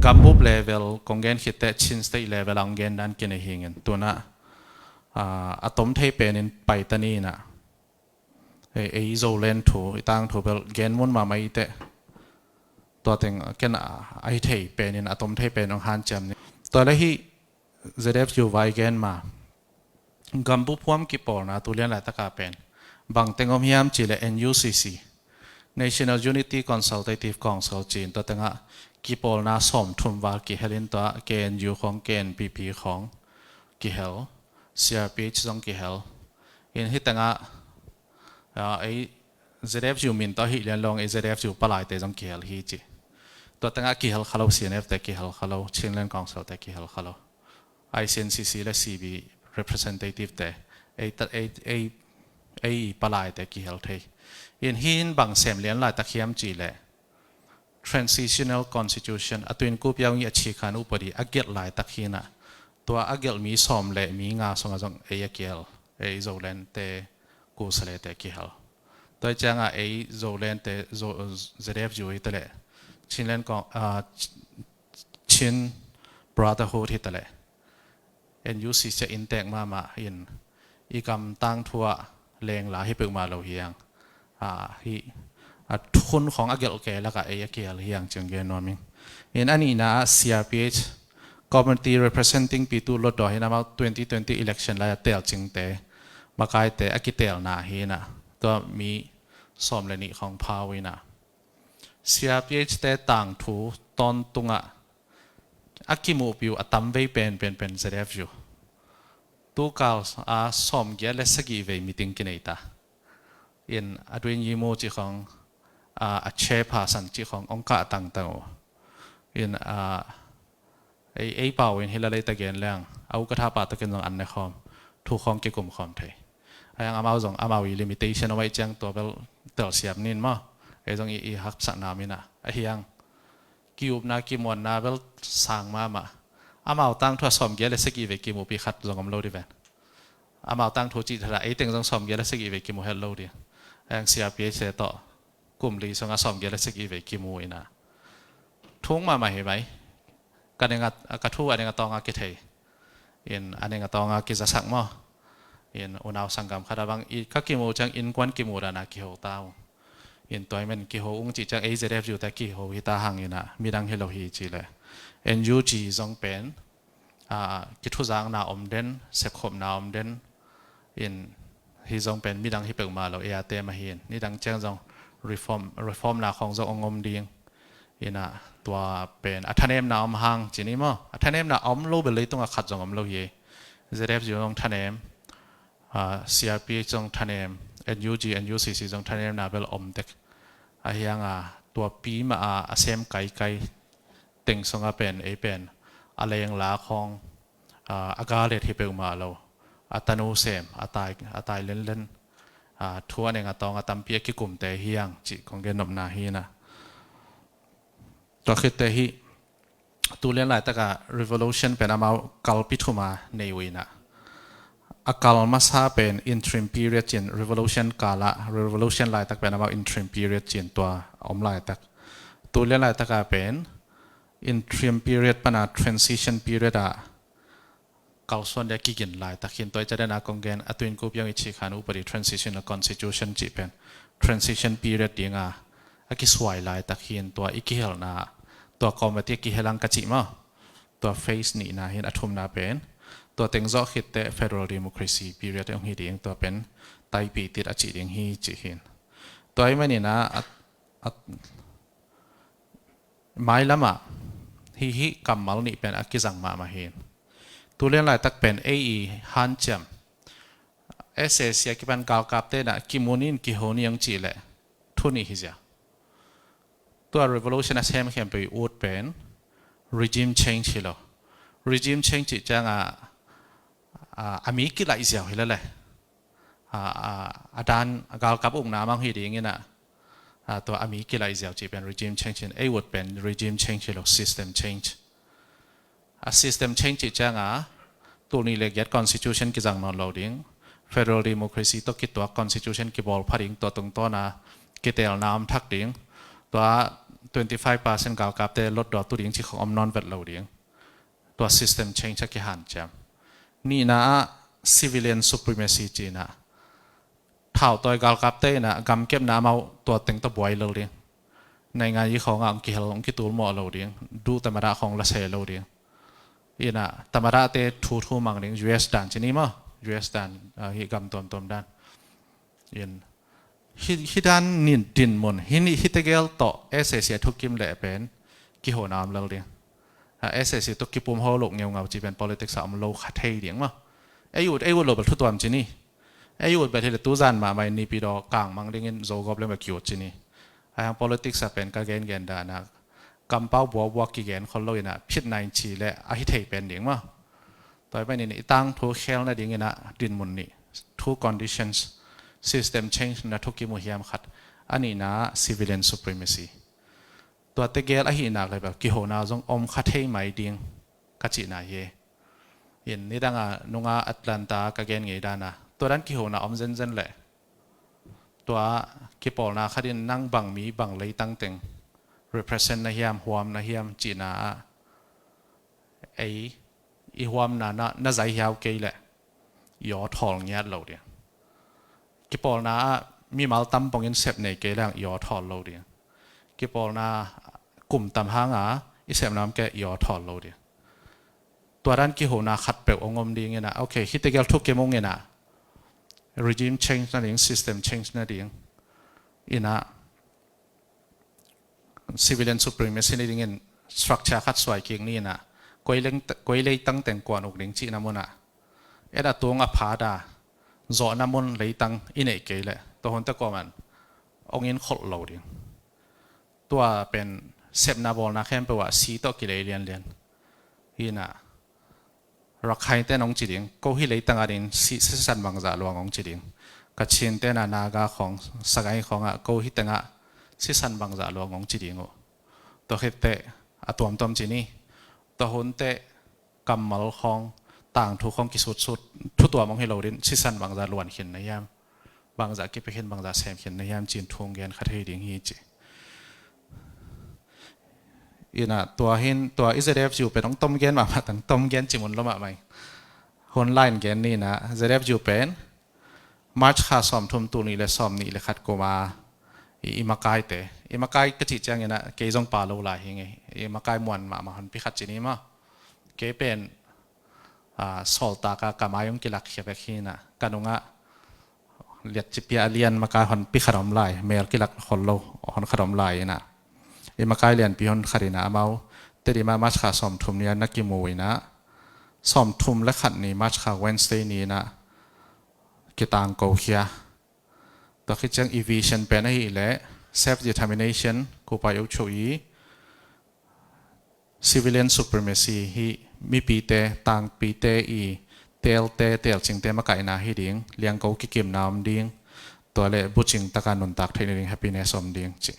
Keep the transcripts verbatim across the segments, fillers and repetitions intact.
gambup level kong gen khit teh Chin State level a kong gen dan kinei hi ing. Tun ah, ah, a tom thei penin pai ta ni in ah, ei, ei Zoland thu, i tangthu bel gen mun mahmah i teh, tua teng ken a, a hi thei penin, a tom thei penin hong hanciam ni. Tua leh hih Z F U vai gen ma, gambup huam kipawlna tu lian laitaka pen bang teng om hiam cih leh N U C C, National Unity Consultative Council ci-in, tua tengah kipawlna sawmthum val kihel in, tua K N U khawng, K N P P khawng kihel, C R P H zong kihel. In hih tengah, ah, ei Z F U min tawh hih lian lo-in ei Z F U palaite zong kihel hi ci. Tua tengah kihel kha lo, C N F te kihel kha lo, Chinland Council te kihel kha lo, I C N C C leh C B representative te, ei ta-, ei, ei, ei palaite kihel thei. In hih in bang sem lian laitak hiam cih leh Transitional Constitution, a tuin kupiau ngi a cikhan upadi a gelh laitak hi in ah, tua a gelh mi sawm leh mi nga sungah zong ei a kihel, ei Zoland te, Kusalete kihel. Tua hi ciangah ei Zoland te, Zo-, Z F U hi ta leh, Chinland Con-, ah, Ch-, Chin Brotherhood hi ta leh, N U C C in tek mahmah in, i gam tangthu ah lengla hi peuhmah lo hi hang. Ah, hih, ah, thukhun khawng a gelh kei lakah ei a kihel hi hang ci-in gen nuam ing. In a nihna ah C R P H, Community Representing Pitu Lotdaw hi in, amau twenty twenty election lai-a telcingte, makaite a kitelna hi in ah, tua mi sawm leh nih khawng pha uh in ah, C R P H te tangthu tawntungah a kimuhpih uh a tamvei penpen pen Z F U. Tukal a sawmgiat leh sagih vei meeting kinei ta. In a duin yimu cih khawng, a, a chairperson cih khawng hong kah tangtang uh. In, a, ei, ei pau in hi la lei ta gen leng, a ukatha pa tawh ken zong an ne khawm, thu khawng kikum khawm thei. Ahi hang amau zong, amau i limitation om ahih ciang tua bel telsiam ni in maw. Ei zong i, i haksatna om in ah. Ahi hang ki-upna, kimuanna bel sang mahmah. Amau tangthu ah sawmgiat leh sagih vei kimuhpih khat zong om lo ding ven. Amau tangthu cih thadah, ei teng zong sawmgiat leh sagih vei kimu het lo ding. Ahi hang C R P H te tawh kum li sungah sawmgiat leh sagih vei kimu in ah, thung mahmah hi mai. Ka ning a, ka thu a ning a tawng a kithei. In a ning a tawng a kizasak maw. In unau sanggam khat a bang i, ka kimu ciang innkuan kimu dan a kiho ta uh. In tua ahih manin kiho ung cih ciang ei Z F U te kiho hi ta hang in ah, midang hi lo hi cih leh. N U G zong pen, a, kithuzakna om den, sepkhopna om den, in hih zong pen midang hi peuhmah lo, ei a tem ahi in. Nidang ciang zong reform, reformna khawng zong hong om ding. In ah tua pen a thanemna om hang ci ni maw. A thanemna a om lo bel leitungah khat zong om lo hi. Z F U zong thanem, a, C R P H zong thanem, N U G, N U C C zong thanemna bel om tek. Ahi hang a, tua pi mah a, a sem kaikai teng sungah pen, ei pen a lengla khawng, a, a gal et hi peuhmah lo, a tanu sem, a tai, a tai lenlen, a, thu a ning a tawng a tampi a kikumte hi hang cih kong gen nopna hi in ah. Tua khit teh hih tu lian laitaka revolution pen amau kalpi thum a nei uh in ah, a kal masa pen interim period ci-in, revolution kal ah, revolution laitak pen amau interim period ci-in tua om laitak. Tu lian laitaka pen interim period pan a transition period ah kalsuan dia kigin laitak hi in, tua i ca den a kong gen, a tuin kupiau ngi a cikhan upadi transitional constitution cih pen transition period ding a, a kisuai laitak hi in, tua i kihelna, tua kawm a ti a kihel hang ka cih maw. Tua phase nihna hi in, a thumna pen tua teng zawh khit teh federal democracy period hong hi ding, tua pen taipi tit a cih ding hi cih hi in. Tua ahih manin a, a, a mailam ah hih, hih kammal nih pen a kizang mahmah hi in. Tu lian laitak pen ei i hanciam, S A C a kipan galkapte in ah kimu ni in kiho ni hong cih leh thu nih hi ziau. Tua revolution a sem khempeuh i ut pen regime change hi lo. Regime change cih ciang a, a, a mi kilaih ziau hi lel e. A, a, a dan, a galkap ukna mah hong hi ding in ah, a, tua a mi kilaih ziau cih pen regime change hi in, ei ut pen regime change hi lo, system change. A system change cih ciang a, tul nih leh giat constitution kizang nawn lo ding, federal democracy tawh kituak constitution kibawl pha ding, tua tungtawn a kitelna om thak ding, tua twenty five percent galkapte lotdaw tu ding ci khong om nawn vet lo ding. Tua system change a kihanciam. Nihna ah civilian supremacy cihna, thautawi galkapte inah gamkepna amau tua teng tawh buai lo ding. Naingan i khawngah hong kihel hong kitulmawh lo ding. Duh tamada khawng la se lo ding. Inah tamadate thu thu mang ding. U S dan ci ni maw? U S dan, ah, hi gam tuamtuam dan. In hi, hi dan nin dinmun hi ni, hi tegel tawh S A C a thukim leh pen kihona om lel ding. A, S A C tawh kipum ho loh ngeungau ci pen politics a om lo kha thei ding maw? Ei ut, ei ut lo bel thutuam ci ni. Ei ut bel hi le tuzan mahmah in nipi daw kangmang dingin Zogawp le ma kiut ci ni. Ai hang politics a pen ka gengen dana kampau buakbuak kigen khol lo inah phit nain ci le a hi thei pen ding maw? Tua i panin i tangthu khel nading inah dinmun nih, two conditions, system change na thukim uh hiam khat. A nihna civilian supremacy. Tua tegel ahihnak le bel kihona zong om kha thei mai ding ka cihna hi. In nidanga nunga Atlanta ka gen ngei dana tua dan kihona om zenzen leh tua kipawlna khatin nang bang mi bang leitang teng represent na hiam, huam na hiam cihna ah ei i huamna na, na zai hiau kei leh i aw thawl ngiat lo ding. Kipawlna ah mimal tam pongin sep nei kei leh i aw thawl lo ding. Kipawlna kum tam hanga i sepna om kei i aw thawl lo ding. Tua dan kihona khat peuh ong om ding inah, okay, hi tegel thukim ung inah regime change nading, system change nading inah civilian supremacy ni dingin structure khat suai kik ni inah koi leng, koi leitang teng kuan uk ding cihna munah et a tung a phada zawhna mun leitang i neih kei leh tua hunte kuaman ong in kholh lo ding. Tua pen sepna bawlna khempeuh ah si tawh kilei lianlian. Hinah Rakhainte nong ci ding, ko hi leitang a ding si, sisan bangzah luang ong ci ding. Kachinte na Naga khawng, Sagai khawngah ko hi tengah sisan bangzah luang ong ci ding uh. Tua khitteh a tuamtuam ci ni. Tua hunte kammal khawng, tangthu khawng kisutsut, thutuam ong hi lo din sisan bangzah luan khin na hiam, bangzah kipia khin, bangzah sem khin na hiam cin thung gen kha thei ding hi ci. Inah tua hin tua i Z F U pen ong tom gen mahmah tang, tom gen ci mun lo mahmah hi. Hun lain gen ni inah Z F U pen March kha sawmthum, tul nih le sawmnih le khat kuma i, i makaite, i makai ka cih ciang inah kei zong pa lo lai hi ngei. I makai muan mahmah honpi khat ci ni maw? Kei pen a, sawltak a ka mai ong kilak khia bek hi inah ka nungah liat cipia a lian makai honpi khat om lai, mel kilak khol lo hon khat om lai inah i makai lianpi hon khat inah amau Tedim ah March kha sawmthum ni a na kimu inah sawmthum le khat ni March kha Wednesday ni inah kitangko khia. Tua khit ciang i vision pen ahih leh self determination, kupai ucho i civilian supremacy hi mipite, tangpite i teelte, teelcingte makaihna hi ding, liangko kikimna om ding, tua le bucing taka nuntak theihna ding happiness om ding ci.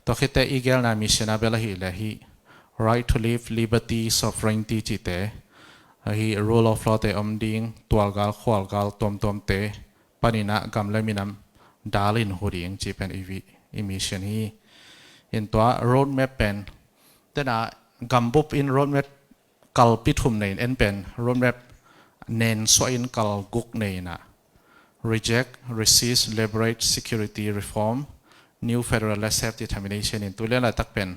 Tua khitteh i gelna mission a bel ahih leh hi right to life, liberty, sovereignty cihte, ahi rule of law te om ding, tualgal khualgal tuamtuamte paninah gam le minam dalin hu ding ci pen i, i mission hi. In tua roadmap pen tena gambup in roadmap kalpi thum nei in en pen roadmap nen suah in kal guk nei inah reject, resist, liberate, security, reform, new federal le self determination in tu lian laitak pen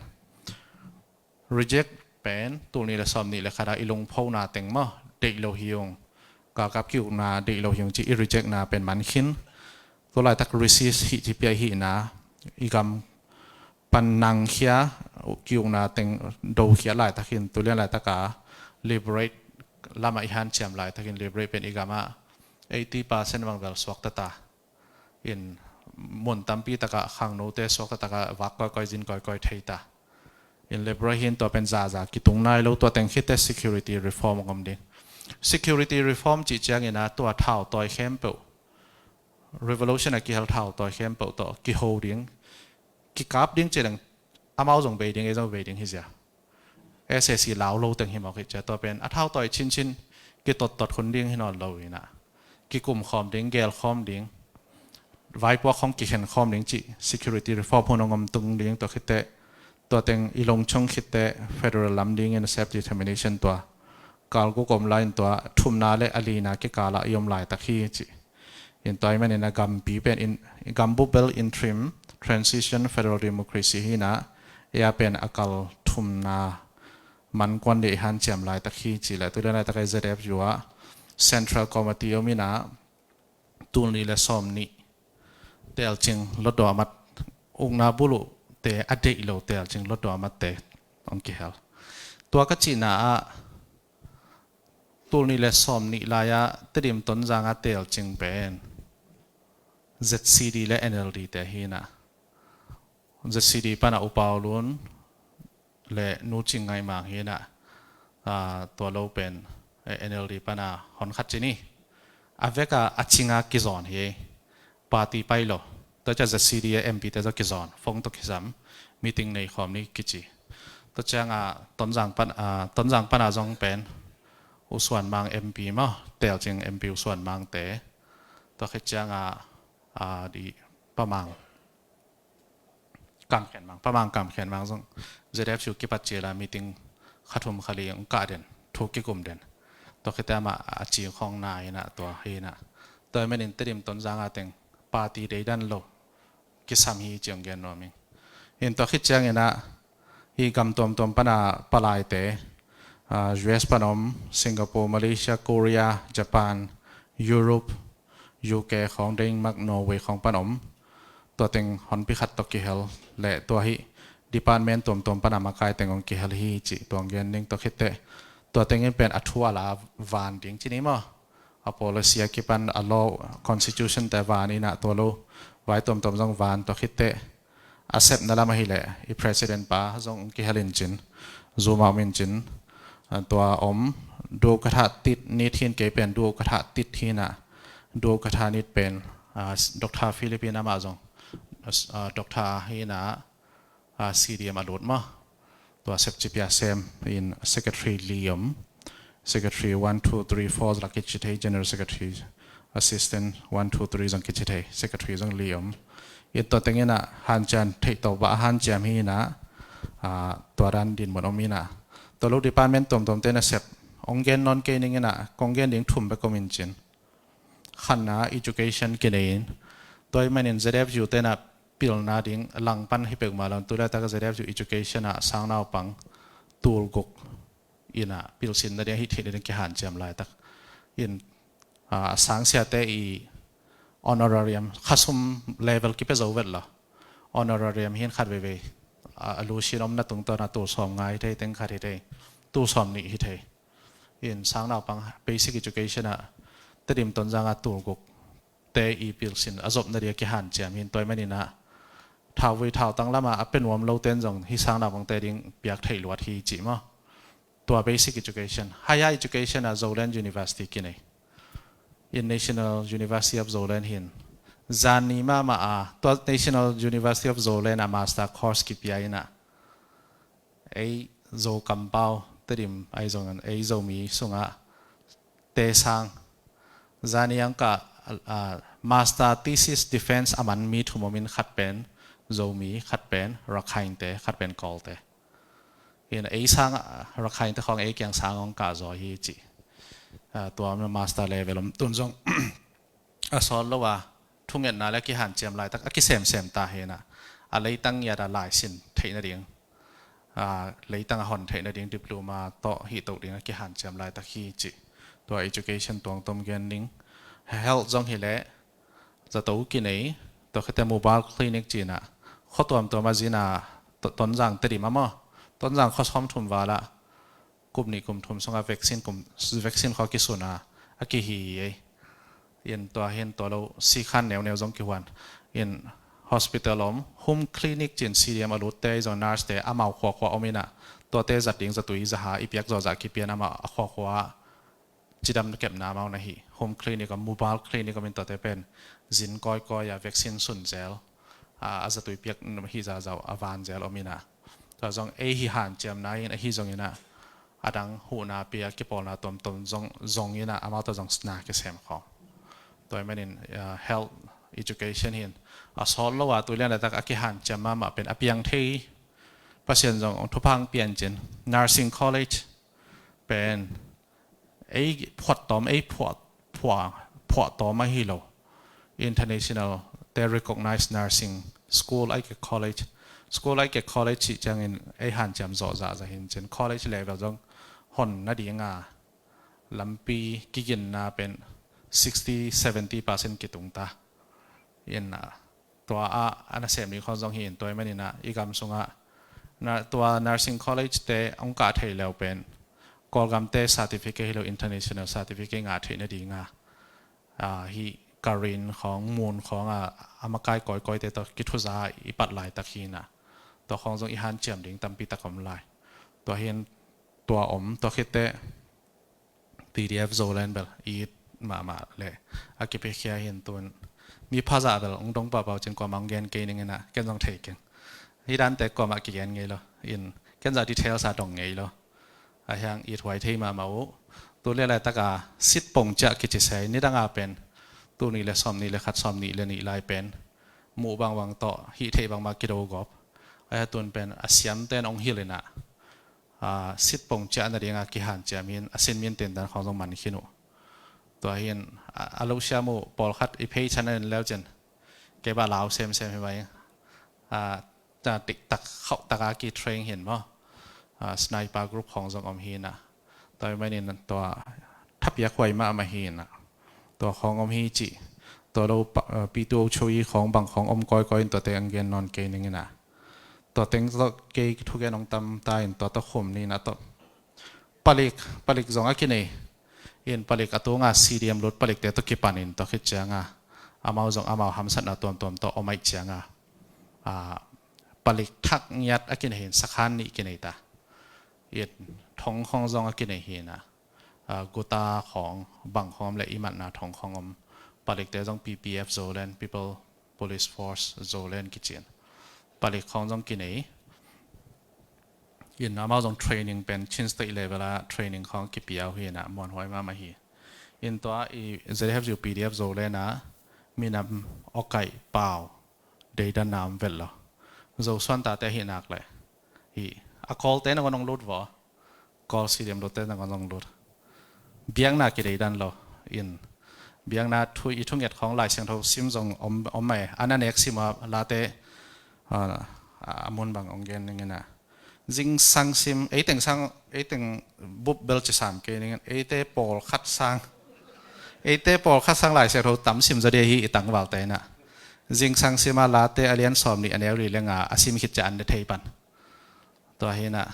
reject pen tul nih le sawmnih le khat a i lungphona teng maw, deih lo hi ung, galkap ki-ukna deih lo hi ung ci i rejectna pen man khin. Tu laitak resist hih ci pia hihna, i gam pan nangkhia, ki-ukna teng dokhia laitak hin tu lian laitaka liberate lamah i hanciam laitakin liberate pen i gamah eighty percent bang bel suakta ta. In mun tampi takah khangnote suakta takah vak kawikawi, zin kawikawi thei ta. In liberate hin tua pen zaza kitung nai lo, tua teng khitteh security reform ong om ding. Security reform cih ciangin a tua thautawi khempeuh, revolution a kihel thautawi khempeuh tawh kiho ding, kikap ding ci leng amau zong bei ding, ei zong bei ding hi zia. S A C lau lo teng hi mawk hi cia, tua pen a thautawi chinchin kitottot hun ding hi nawn lo inah kikum khawm ding, gel khawm ding, vaipuak khawng kikhen khawm ding cih security reform hun ong om tung ding. Tua khitteh Tua teng i lungchung khitte federal lam dingin self determination tua kal guk om lai in tua thumna le a lina kikala i om laitak hi ci. In tua i manin a gampi pen in, gambup bel interim transition federal democracy hi na, ei a pen a kal thumna man kuan dih i hanciam laitak hi ci le tu le laitak a ZFU ah central committee om in a tul nih le sawm nih telcing lotdawh a mat, ukna buluh te a deih lo telcing lotdawh a mat te hong kihel. Tua ka cihna ah tul nih le sawm nih lai-ah Tedim Tonzang a telcing pen ZCD le NLD te hi na. ZCD pana U Pau Lun le Nu Cing Ngaih Mang hi na, tua lo pen NLD pana hon khat ci ni. A veka a cinga kizawn hi, party pai lo. Tua cia ZCD a MP te zaw kizawn, phone tawh kisam, meeting nei khawm ni kici. Tua cianga Tonzang pan, Tonzang pana zong pen U Suan Mang MP maw, telcing MP U Suan Mang te. Tua khit cianga di Pa Mang Kam Khen Mang, Pa Mang Kam Khen Mang zong ZFU kipat cila meeting kha thum kha li hong kah den, thu kikum den. Tua khit teh amah a ci khawng na hi na, tua hi na. Tua hi manin Tedim Tonzang a teng party deidan lo kisam hi ci hong gen nuam ing. In tua khit ciangin ah hih gam tuamtuam pana palaite, US pan om, Singapore, Malaysia, Korea, Japan, Europe, UK khawng, Denmark, Norway khawng pan om. Tua teng honpi khat tawh kihel le tua hih department tuamtuam pana makai teng hong kihel hi cih tua hong gen ning. Tua khit teh tua tengin pen a thu a la van ding ci ni maw? A policy a kipan a law, constitution te van in ah tua lo vai tuamtuam zong van. Tua khit teh a sepna lam ahih leh i president pa zong hong kihel in cin, Zoom ah om in cin, tua om. Duh ka thah tit nit hin, kei pen duh ka thah tit hi na. Duh ka thah nit pen Doctor Philippine amah zong Doctor hi na, CDM a lut maw? Tua sepci pia sem in secretary li om. Secretary one, two, three, four zong kici thei, general secretary, assistant one, two, three zong kici thei, secretary zong li om. In tua tengin ah hanciam theih tawh bah a hanciam hi na, tua dan dinmun om hi na. Tua lo department tuamtuam te na sep hong gen nawn kei ning in ah, kong gen ding thum bek om in cin. Khatna education kinei in, tua hi manin ZFU te na pilna ding langpan hi pek mah lo, tu laitak ZFU education ah sangnaupang tul guk in ah pilsin nading, hih theih nading kihanciam laitak in, a sangsiate i honorarium khasum level kipia zo vet lo. Honorarium hin khat veivei a lusin omna tungtawn a tul sawm nga hi thei, teng khat hi thei, tul sawm nih hi thei. In sangnaupang basic education ah Tedim Tonzang a tul guk te i pilsin a zopna ding a kihanciam hi. Tua hi manin ah thauvui thautang lam ah a pia nuam lo ten zong hih sangnaupang te ding piak theih luat hi cih maw? Tua basic education. Higher education ah Zoland University kinei in, National University of Zoland hin zan ni mahmah a tua National University of Zoland a master course kipia in ah, ei Zo kampau, Tedim ahi zongin ei Zomi sungah te sang zan ni ang kah master thesis defense a man mi thum om in, khat pen Zomi, khat pen Rakhine te, khat pen Kawlte. In ei sang, Rakhine te khawng ei kiang sang hong kah zaw hi cih. Tua master level om, tun zong a sawt lo a thungetna le kihanciam laitak a kisemsem ta hi na. A leitang ngiat a laisin theih nading, leitang a hon theih nading diploma tawh hih toh ding a kihanciam laitak hi cih. Tua education tuamtuam gen ning. Health zong hi leh zato kinei. Tua khit teh mobile clinic ci in ah khua tuamtuam a zin a, Tonzang, Tedim a maw, Tonzang khua sawm thum val ah kum nih kum thum sungah vaccine, kum, vaccine khawng kisun a, a kihi hi ei. In tua hin tua lo sikhan neuneu zong kihuan. In hospital om, home clinic cin CDM a lutte zong nurse te amau khuakhua om in ah, tuate zat ding zatui zaha i piak zawzah kipian amau a khuakhua cidam kepna amau na hi. Home clinic om, mobile clinic om in tuate pen zin kawikawi a vaccine sun zel, a zatui piak hi zazau a van zel om in ah. Tua zong ei hih hanciamna in ahi zongin ah, a dang huhna pia kipawlna tuamtuam zong, zong in ah amau tawh zong na kisem khawm. Tua hi manin health education hin a sawt lo a tu lian laitak a kihanciam mahmah pen a piang thei Pasian zong thupha piancin, nursing college pen ei phuahtawm, ei phuah, phuah, phuahtawm ahi lo. International te recognized nursing school ai ke college, school ai ke college cih ciangin ei hanciam zawh zahzah hi in cin, college level zong hon nadinga lampi kiginna pen sixty seventy percent kitung ta. In, ah, tua ah a nasem ding khawng zong hi in, tua ahih manin ah i gam sungah na, tua nursing college te hong kah thei leu pen Kawlgam te certificate hi lo, international certificate ngah theih nadinga, ah, hih Karen khawng, Mon khawng ah, a makai kawikawi te tawh kithuza i pat laitak hi in ah, tua khawng zong i hanciam ding tampi tak om lai. Tua hi in, tua om, tua khit teh P D F Zoland bel it mahmah leh a kipiakhia hi in, tun mi phazah bel hong dong pahpah cin kuamah hong gen kei ning in ah, ken zong thei keng. Hih dante kuamah kigen ngei lo in, ken zah details ah dong ngei lo. A hiang it huai thei mahmah uh. Tu le laitaka Sitpong Ciah kici se, nidanga pen tul nih le sawmnih le khat, sawmnih le nih lai pen muh bangbang tawh hih theih bangmah kido gawp. A hia tun pen a siamten hong hilh in ah, ah, Sitpong Ciah nadinga kihanciam hi in, a sin min tentan khawng zong man khin uh. Tua hi in, ah, a lo siam uh pawlkhat i phei chan a en leu cin, kei bah lau semsem hi mai. Ah, ta tiktak khauh taka kitrain hi in maw. Ah, sniper group khawng zong om hi in ah, tua ahih manin tua thapiak huai mahmah hi in ah, tua khawng om hi cih, tua lo pa, ah, P two O Choi khawng bang khawng om kawikawi in, tuate hong gen nawn kei ning in ah. Tua teng tawh kei thugen hong tam ta in, tua tawh khum ni in ah, tua palik, palik zong a kinei in, palik a tunga C D M lut palikte tawh kipan in, tua khit cianga amau zong amau hamsatna tuamtuam tawh om ahih cianga, ah, palik thak ngiat a kinei hi in, sakhan nih kinei ta. In, thong khawng zong a kinei hi in ah, ah, guta khawng, bang khawng om leh i matna thong khawng om. Palikte zong P P F Zoland, People Police Force Zoland kici in, palik khawng zong kinei. In, amau zong training pen Chin State level ah training khawng kipia uh hi in ah, muanhuai mahmah hi. In, tua i Z F U P D F Zoland ah minam awkaih pau deidanna om vet lo. Zosuan tate ahih nak leh, hi, a Kawlte nangawn hong lut vaw. Kawl C D M lutte nangawn hong lut. Biakna kideidan lo. In, biakna thu, i thunget khawng Lai Siangtho sim zong om, om mai. An a nek sim a late, ah, a mun bang hong gen ning in ah, zingsang sim, ei teng sang, ei teng bup bel ci sam kei ning in, eite pawlkhat sang, eite pawlkhat sang Lai Siangtho tam sim zaw ding hi i tangvalte in ah. Zingsang sim a late a lian sawmnih a neu li le nga a sim khit ciang an ne thei pan. Tua hi in ah,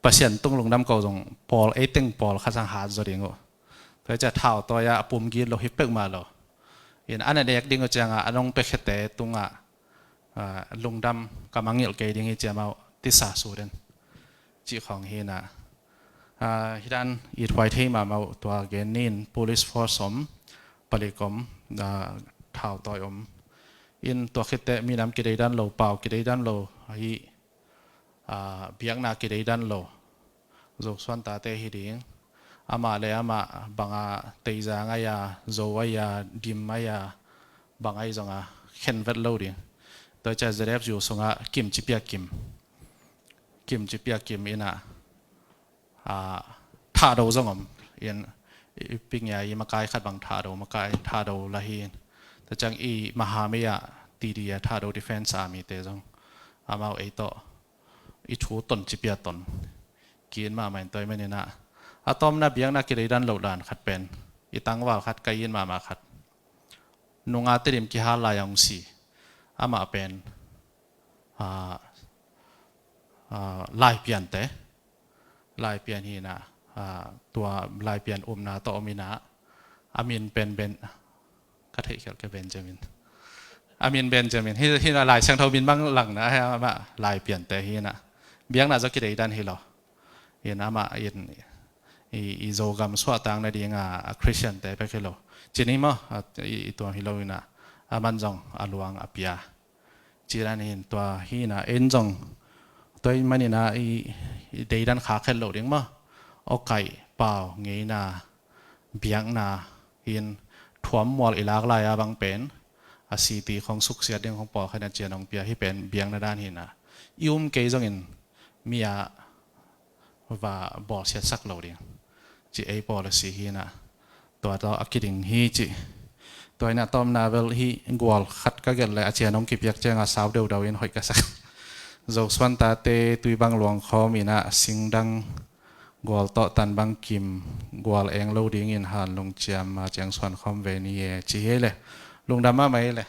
Pasian tung lungdam ko zong pawl, ei teng pawlkhat sang hat zaw ding uh. Tua hi ciang thau tawi a pum git lo hi peuhmah lo. In, an a nek ding uh cianga a nong piakhiate tungah, ah, lungdam ka mangngilh kei ding hi ci, amau tisa su den. Cih khawng hi in ah, ah, hih dan it huai thei mahmah uh, tua gen ni in, police force om, palik om, ah, thau tawi om. In, tua khit teh minam kideidan lo, pau kideidan lo, ahi, ah, biakna kideidan lo Zosuan tate hi ding. Amah le amah banga Teizang ai a, Zo ai a, Dim ai a, bang ai zonga khen vet lo ding. Tua ciang Z F U sungah kim ci piak kim, kim ci piak kim in ah, ah, Thado zong om. In, i, i ping ya i makai khat bang Thado makai, Thado la hi in. Tua ciang i mahamei ah T D A, Thado Defense Army te zong amau ei tawh i thu ton ci pia ton. Ki-it mahmah in, tua ahih manin ah, a tawpna biakna kideidan loh dan khat pen, i tangval khat, ka it mahmah khat, nunga Tedim kihal lai a hong si. Amah pen, ah, ah, Laipiante, Laipian hi in ah, ah, tua Laipian upna tawh om in ah, a min pen Ben, ka theih khial kei, Benjamin. A min Benjamin. Hi, hi in ah Lai Siangtho min bang langna, hi amah Laipiante hi in ah. Biakna zaw kideidan hi lo. In amah in, i, i Zogam suahtak nadinga, a Christiante pek hi lo. Ci ni maw, a, i, i tuam hi lo in ah. Aman zong a luang a pia. Ci dan hi in, tua hi in ah, en zong, tua ahih manin ah i, i deidan khak het loh ding maw. Awkaih, pau, ngeina, biakna, in thuam mual i lak lai a bang pen, a city khawng suksiat ding khawng pawlkhat in a cian hong pia, hih pen biakna dan hi in ah. I um kei zongin, mi a va bawlsiatsak lo ding ci ei policy hi na. Tua tawh a kiding hi ci. Tua ina tawmna bel hi gual khat ka gelh le a cian hong kipiak cianga sau deudau in hoih ka sak. Zosuan tate Tuibang luang khawm ina singdang gual tawh tan bang kim gual eng lo dingin han lungciam a ciang suan khawm ve ni e ci hi le lungdam mahmah hi le.